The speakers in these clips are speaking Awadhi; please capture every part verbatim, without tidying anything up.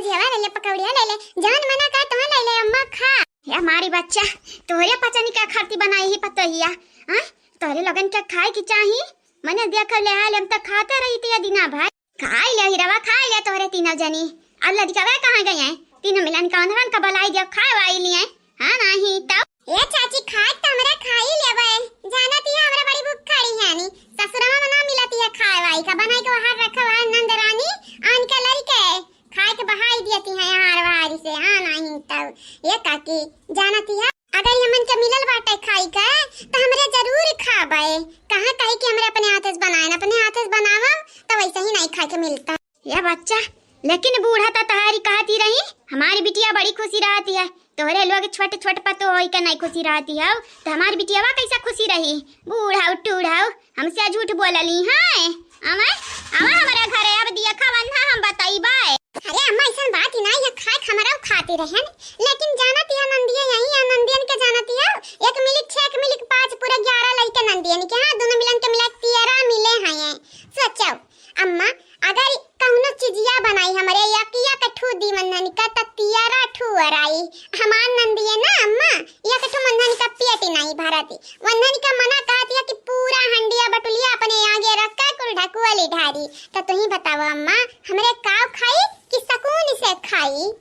सेवा ले ले, पकौड़िया ले ले, जवन मना का तवन ले ले अम्मा, खा। हे हमारी बच्चा, तोहरे पचनी का खाती बनाई ही पतोहिया, हाँ? तोहरे लोगन के खाए की चाही, मने देख ले हाल हम तो खाते रही थी दिना भर। खाई ले हिरवा, खाई ले तोहरे तीनों जनी। अब लड़कवे कहाँ गए हैं? तीनों मिलन का उन्हरन का बुलाई दिया, खाए वाई लिए। हाँ, नहीं तब। ए चाची, खाए त हमरा खाई लेबे। जानत ही हमरा बड़ी भूख खड़ी है नी। ससुरवा में ना मिलती है खाए वाई का, बनाई के बाहर रखा हुआ है नंद रानी, आन के लड़के खाए के बहाई देती है यहाँ बाहर से। हाँ, नहीं तब। ये काकी, जानत ही है, अगर हमन के मिलल बाटे खाई के, त हमरे जरूर खाबे। कहाँ कही कि हमरे अपने हाथे से बनाए, अपने हाथे से बनावा, त वैसे ही नहीं खाए के मिलता। या बच्चा, लेकिन बूढ़ा त तहारी कहती रही, हमारी बिटिया बड़ी खुशी रहती है, तोहरे लोग छोट छोट पतो होई के नहीं खुशी रहती हो, त हमारी बिटियावा कैसा खुशी रही? बूढ़ाऊ टूढ़ाऊ, हमसे झूठ बोलली हैं। आवे, आवे हमारे घरे, अब दिया खा बंधा हम बताइबे। अरे अम्मा, ऐसन बात ही नहीं है, खाए के हमरा खाती रहन, लेकिन जानत ही नंदिया यही है, नंदियन के जानत ही, एक मिलिक छह, एक मिलिक पाँच, पूरे ग्यारह लइके नंदियन के, हाँ, दोनों मिलन के मिला के तेरह मिले हैं। सोचो अम्मा, अगर कौनो चीजिया बनाई हमरे यकिया के ठू दी मंधन का, त तेरह ठू अराई। हमार नंदिये ना अम्मा, एक ठू मंधन का पेट नहीं भरती। मंधन का मना कहत या कि पूरा हंडिया बटुलिया अपने आगे रख के कुल ढकुअली ढारी। त तुही बताओ अम्मा, हमरे काव खाई कि सकून से खाई?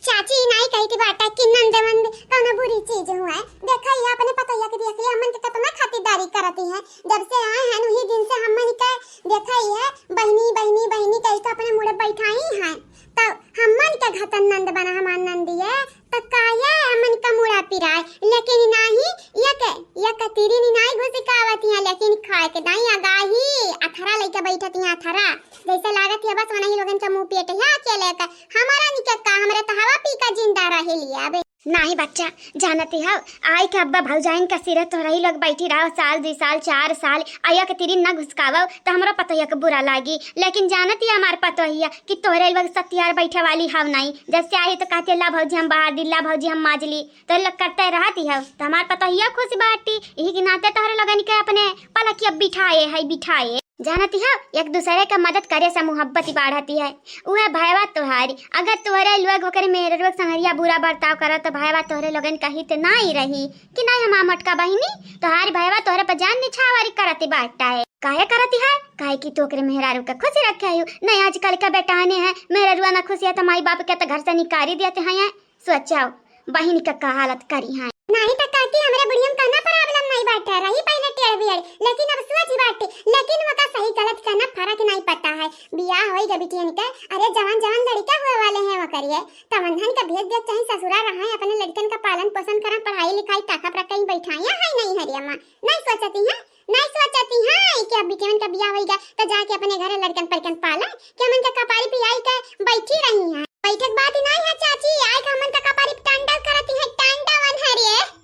चाची, ई नाई कही थी बाटा कि नंद वंद कौनो बुरी चीज हुआ है। देखा, ये अपने पतोहिया के देखिए, हमन के कितना खातिरदारी करती है। जब से आए हैं, वही दिन से हमन के देखा ही है, बहिनी, बहिनी, बहिनी कही तो अपने मुड़े बैठाई हैं। तो हमन के घतन नंद बना हमार नंदी है, तो काहे हमन का मुड़ा पिराए? लेकिन नाही, ये के, ये कतीरी नी नाई घुसिकावत है, लेकिन खाए के दाई अगाही अथरा लेके बैठत है, अथरा। जैसे लागत है बस वनही लोगन के मुंह पेट है अकेले का। हमारा निके का, हमरे तो हवा पी का जिंदा रह लिया बे। नाही बच्चा, जानती हो, आई के अब्बा भौजाइन का सिरे तोहरही लोग बैठी रहो, साल, दुई साल, चार साल, आ एक तिरिन न घुसकावो, तो हमरो पतोहिया के बुरा लागी। लेकिन जानती है हमार पतोहिया कि तोहरे लोग सतियार बैठे वाली हव नहीं। जैसे आई तो कहती, "ला भौजी हम बहार दी, ला भौजी हम माजली।" तो लोग करते रहती हो, तो हमार पतोहिया खुश बाटी। यही के नाते तोहरे लोगन के अपने पलकिया बिठाए है, बिठाए। जानती हो, एक दूसरे का मदद करे से मोहब्बत ही बढ़ती है। उहे भयवा तोहारी, अगर तोहरे लोग ओकरे मेहररुआ के संगरिया बुरा बर्ताव करत, तो भयवा तोहरे लोगन का हित नाई रही कि नाई हमार मोटका बहिनी, तोहारी भयवा तोहरे पर जान निछावरी करती बाटा है। काहे करती है? काहे कि तू ओकरे मेहरारू के खुश रखे हो। नहीं, आजकल के बेटाने हैं, मेहररुआ ना खुश है तो माई बाप के तो घर से निकारी देते हैं। सोचो, बहिन का का हालत करी है। नाही त काकी, हमरे बुढ़िया में कहना problem नाही बाटे, रही पहले टेढ़ बियढ़, लेकिन अब सोच बाटे, लेकिन वका सही गलत कहना फर्क नाही पता है। बियाह होई गए बिटियन के, अरे जवान जवान लड़का हुए वाले हैं वकरिए, तवन धन के भेज दे, चाहे ससुरा रहे, अपने लड़कन का पालन पोषण करा, पढ़ाई लिखाई ताका पर कहीं बैठाइया है नहीं हरिया माँ, नहीं सोचती है। नहीं सोचती हैं कि अब बिटियन का बियाह होई गए, तो जाके अपने घरे लड़कन पड़कन पाले, कि हमन के कपारी पे आई के बैठी रही हैं। बैठक बात ही नहीं है चाची, आई के हमन का कपारी पे तांडव करती है, तांडव अनहरिए।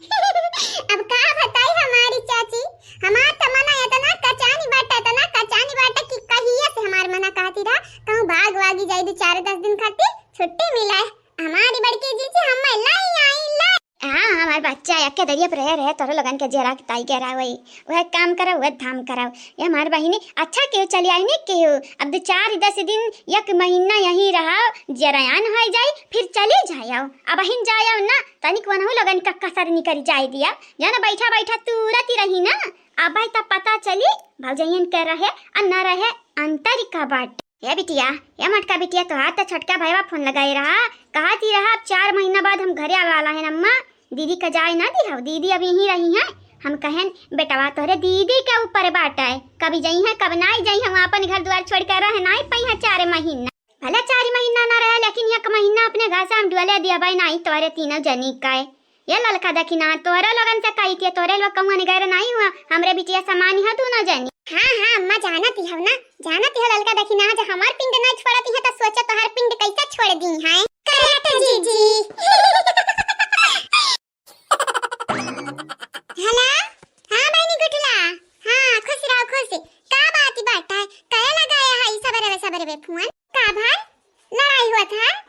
अब का बताई हमारी चाची, हमार तो मना इतना कचानी बाटा, इतना कचानी बाटा कि कहिए से हमार मना कहती रहा, कहूँ भाग वागी जाई दो चार दस दिन खातिर छुट्टी मिले। हमारी बड़की जीजी हमें लाई आई लाई। हाँ, हमार बच्चा एक के दरिया पर रहे, रहे, तोरे लोगन के जेरा के ताई के रहा वही। वह काम करो, वह धाम करो। ये हमार बहिनी, अच्छा केहू चली आई नहीं केहू। अब दो चार दस दिन, एक महीना यहीं रहो, जरयान हो जाई, फिर चली जाओ। अब हिन जाओ ना, तनिक वनहु लोगन का कसर निकल जाए दिया। जाना बैठा बैठा तुरत ही रही ना। अब भाई तब पता चली, भौजैयन के रहे, आ न रहे, अंतर का बाटे। ए बिटिया, ए मोटका बिटिया, तोहार त छोटका भईवा फोन लगाए रहा, कहत ही रहा, "अब चार महीना बाद हम घरे आवे वाला है अम्मा, दीदी का जाए ना दिहव, दीदी अब यहीं रही हैं।" हम कहेन, "बेटवा तोहरे दीदी के ऊपर बाटे, कभी जइहें, कब नाई जइहें, वहाँ अपन घर द्वार छोड़ के रह नाई पइहें चार महीना।" भले चार महीना ना रहे, लेकिन एक महीना अपने घर से हम डुअले दिया भाई नाई तोहरे तीनों जनी का। ये ललका दखिना, तोहरे लोगन से कही के तोहरे लोग कहूँ निगैर नाई हुआ, हमरे बिटिया समान ही है दोनों जनी। हाँ, हाँ, अम्मा जानत ही हो ना, जानत ही हो ललका दखिना, जो हमार पिंड ना छोड़त ही है तो सोचो तोहार पिंड कैसे छोड़ दी है। Correct जीजी। Hello, हाँ बहनी गुठला, हाँ खुश रहो खुश। का बात बात है, कहे लगाया है सबरे सबरे फोन? का भाई, लड़ाई हुआ था?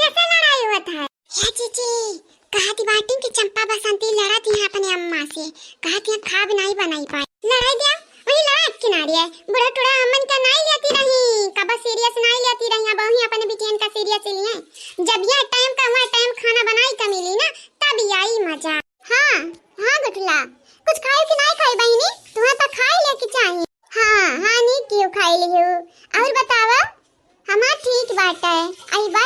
कैसे लड़ाई हुआ था? हे जीजी, कहती बाटी कि चंपा बसंती लड़त ही अपने अम्मा से, कहती है खाब नाई बनाई पाए। लड़ाई दिया, वही लड़ाई किनारे है। बूढ़ा टूढ़ा हमन का नाई लेती रही, कब serious नाई लेती रही, अब वही अपने बिटियन का सीरियस लिए, जब यह टाइम का वह टाइम खाना बनाई का मिली ना, तब आई मजा। हाँ, हाँ गुठला, कुछ खाई कि नाई खाई बहिनी? तुम्हें तो खाई ले के चाहिए। हाँ, हाँ, नीक कियो खाई लियो। और बतावा, हमार ठीक बाटे। अइबे?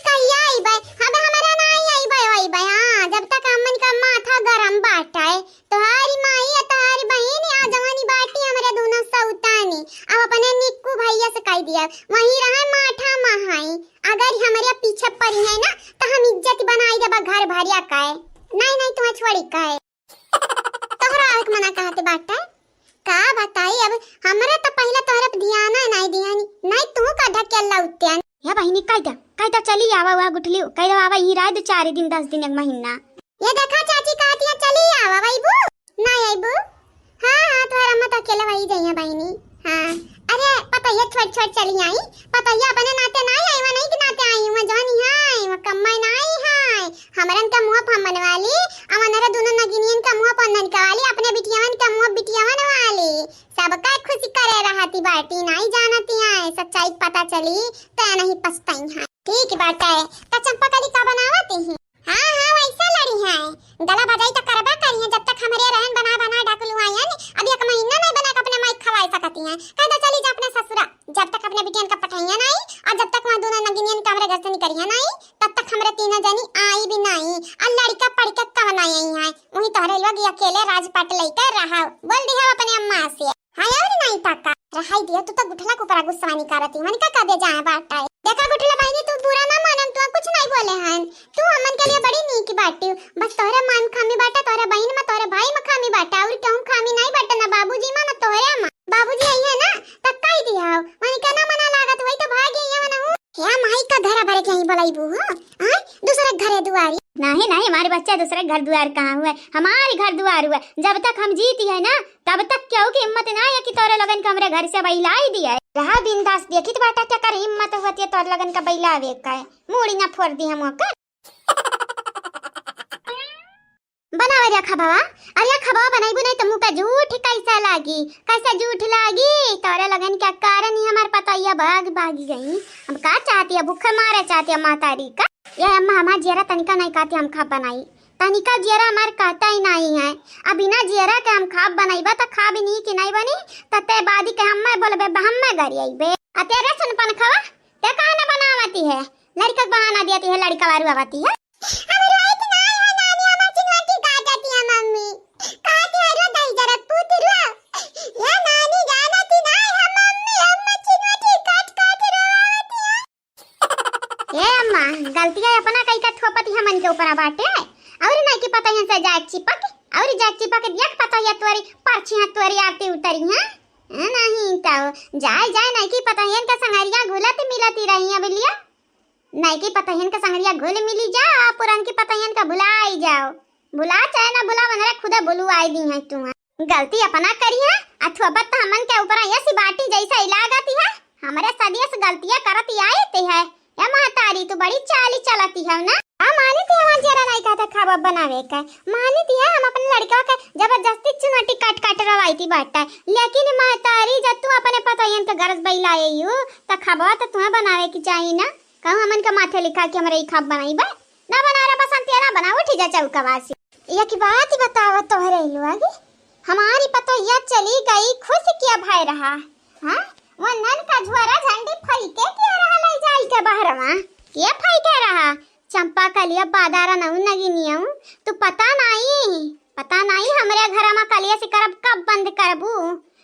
कहिया अइबे? अब हमरा नाई अइबे, अइबे, हाँ, जब तक हमन का माथा गरम बाटे। तोहारी माई आ तोहारी बहिन आ जवानी बाटी हमरे दोनों सौतानी। अब अपने निक्कू भैया से कह दिया, वहीं रहे माठा महाई। अगर हमरे पीछे पड़ी है ना, तो हम इज्जत बनाई देबा घर भरिया का। नहीं, नहीं, तुम्हें छोड़ी का। तोहरा आवे के मना कहते बाटे। का बताई, अब हमरा तो पहले तोहरे पे ध्यान नहीं दियानी, नहीं तू का ढकेल लौत्यान। या बहिनी, कह दे, कह दे, चली आवा, वह गुठली, कह दे आवा, यहीं रह दे चार दिन, दस दिन, एक महीना। ये देखा चाची, कहती है चली आवा, अइबू? नहीं अइबू? हाँ, हाँ, तोहरा अम्मा तो अकेले वही जाइए बहिनी। हाँ, अरे पतोहिया छोड़ छोड़ चली आई, पतोहिया अपने नाते नहीं आई, वह नहीं के नाते आई, वह जौन ही है, वह कम्मा नहीं है। हमरन का मुँह फम्मन वाली, अब अनरे दोनों नगिनियन का मुँह पंदन का वाली, अपने बिटियावन का मुँह बिटियावन वाली। सबका खुश करे रहती बाटी, नहीं जानती है, सच्चाई के पता चली तो नहीं पछताई है। ठीक बाटे, तो चंपा कली का बनावत ही? हाँ, हाँ, वैसा लड़ी है, गला भजाई तो करबा करी है, जब तक हमरे रहन बना बना ढकलुआयन, अब एक महीना नहीं बना के अपने माई खवाए सकती हैं। कह दो चली जा अपने ससुरा, जब तक अपने बिटियन का पठैया नहीं और जब तक वहाँ दोनों नगिनियन का हमरे घर से निकरिया नहीं, तब तक हमरे तीनों जनी आई भी नहीं। और लड़का पढ़ के कवन आई हैं, वहीं तोहरे लोग ये अकेले राजपाट लेकर रहा। बोल दी है अपने अम्मा से। हाँ और नहीं ताका। रहाई दिया, तू तो गुठला के ऊपर गुस्सा निकारती, मन का कबे जाए बाटा है। देखा गुठला बहिनी, तू बुरा ना मानम, तू कुछ नहीं बोले हन, तू हमन के लिए बड़ी नीक बाटी। बस तोहरे माँ में खामी बाटा, तोहरे बहिन में, तोहरे भाई में खामी बाटा, और कहूँ खामी नहीं बाटा, ना बाबूजी में, ना तोहरे माँ। बाबूजी आई है ना, तब कह दिया हो, मन के ना मना लागत, वही तो भाग गई है मनहू। या माई का घर भरे के यहीं बोलाइबू हो, आय? दूसरे घरे दुआरी। नहीं, नहीं, हमारे बच्चा दूसरे घर दुआर कहाँ हुए, हमारे घर दुआर हुए। जब तक हम जीती है ना, तब तक केहू की हिम्मत ना है कि तोरे लोगन के हमरे घर से बहिलाई दिया है। रहा बिंदास, देखित बाटा केकर हिम्मत होती है तोरे लोगन का बहिलावे का है। मूड़ी ना फोड़ दी हम ओकर। बनावे रे खबवा, अरे खबवा बनइबू नहीं तो मुँह का जूठ कैसा लागी, कैसा जूठ लागी? तोरे लोगन के कारण ही हमार पतोहिया भाग, भागी गई। अब का चाहती है, भूखे मारे चाहती है मातारी का? ये अम्मा, हमार जियरा तनिका नहीं कहती हम खाब बनाई, तनिका जियरा हमार कहता ही नहीं है। अब बिना जियरा के हम खाब बनइबा त खाब नहीं कि नहीं बनी, त ते बादी के हम्मे बोलबे, हम्मे गरियाइबे। आ तेरे सुन पनखवा, ते काहे ना बनावती है? लड़का के बहाना दियाती है, लड़का वारू आवती है। हमर रोइत नाय है नानी, हमर चिनवटी काटती है मम्मी। काट है रो दही जरत पूत रो। या नानी जानती नाय है मम्मी, हम चिनवटी काट काट रोवती है। ए अम्मा, गलतिया अपना कई का थोपती हमन के ऊपर बाटे। और नहीं कि पता यहाँ से जाए चिपक, और जाए चिपक देख पता ये तोरी परछी है तोरी आरती उतरी है। ए, नहीं तो जाए जाए नहीं कि पता इनका संगरिया घुलत मिलती रही है बिलिया। नयकी पतहियन के संगरिया घुल मिली जाओ, पुरनकी पतहियन के भुलाई जाओ। भुला चाहे ना भुला, वनरे खुदे भुलुआई दी है तू। गलती अपना करी है, अथवा बत हमन के ऊपर ऐसी बाटी जैसे ही लागती है। हमरे सदिया से गलतियाँ करती आई ती है। ए महतारी, तू बड़ी चाली चलती है ना। हम मानी थी हमार जरा नहीं कहता खाबा बनावे का। मानी थी है हम अपने लड़का के जबरदस्ती चुनौटी काट काट रवाई थी बाटा। लेकिन महतारी, जब तू अपने पतहियन के गरज बैलाए यू, त खाबा तो तुम्हें बनावे की चाहिए ना। कहूँ हमन के माथे लिखा कि हमरे ई खाब बनाई बा? ना बना रे बसंतिया, ना बना, उठी जा चौकवा से। एक बात बतावा तोहरे लोग, हमारी पतोहिया चली गई, खुश किया भाई रहा, हाँ? वो नन का झोरा झंडी फैके किया रहा ले जाई के बहरवा? के फैके रहा? चंपा कलिया बादारा नऊ नगिनियऊ, तू पता नाई, पता नाई हमरे घर मा कलिया से करब कब बंद करबू?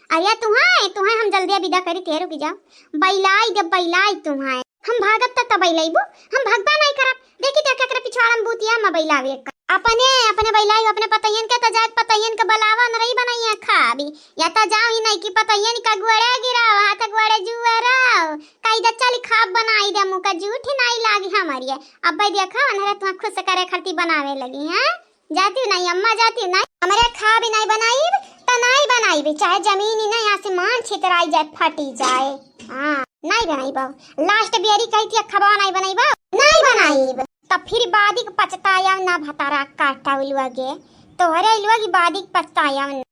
अरे तुहाए, तुहाए हम जल्दी विदा करी, ते रुकी जाओ। बैलाई दे, बैलाई तुहाए। हम भागब त, त बैलैबू, हम भगबा नहीं करब। देखी त केकरे पिछवाड़ा में बूतिया हम बैलावे का। अपने, अपने बैलाई, अपने पतैयन के त जाए, पतैयन के बलावा न रही बनाइए खाबी। या त जाओ ही नहीं कि पतैयन का गोड़े गिराओ, हाथ गोड़े जुअराओ। कही दे चल खाब बनाई दे, मुँह का जूठ नहीं लागी हमारी है। अब भाई देखा, अनहरे तुहा खुश करे खरती बनावे लगी, हैं? जाती नहीं अम्मा, जाती नहीं। हमरे खाब नहीं बनाई, त नहीं बनाई, चाहे जमीन ही नहीं आसमान छितराई जाए, फटी जाए। हाँ, नहीं बनाई बाबू। लास्ट बियरी कही थी, खबा नहीं बनाई बाबू, नहीं बनाई। तब फिर बादी के पछताया ना भतारा काटा उलुआ गे, तोहरे उलुआ की बादी के पछताया ना।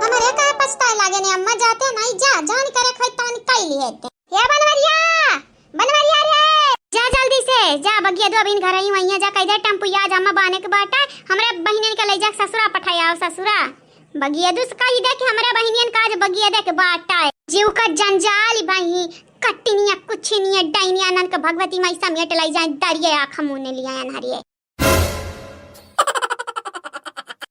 हमरे काहे पछताए लागे ने अम्मा, जाते नहीं जा, जान करे खोई तवन कई लिए ते। हे बनवरिया, बनवरिया रे। ए, जा बगिया दो, अबहिन घर ही वहीं जा, कह दे टम्पू आज अम्मा बाने के बाटा, हमरे बहिनियन के ले जा ससुरा पठाया आओ ससुरा। बगिया दो से कह दे कि हमरे बहिनियन का आज बगिया दे के बाटा है। जीव का जंजाल बही, कट्टिनिया, कुछिनिया, डाइनिया, नन के भगवती माई समेट लाई जाए, दरिया आँख मुँह ने लिया अनहरिए।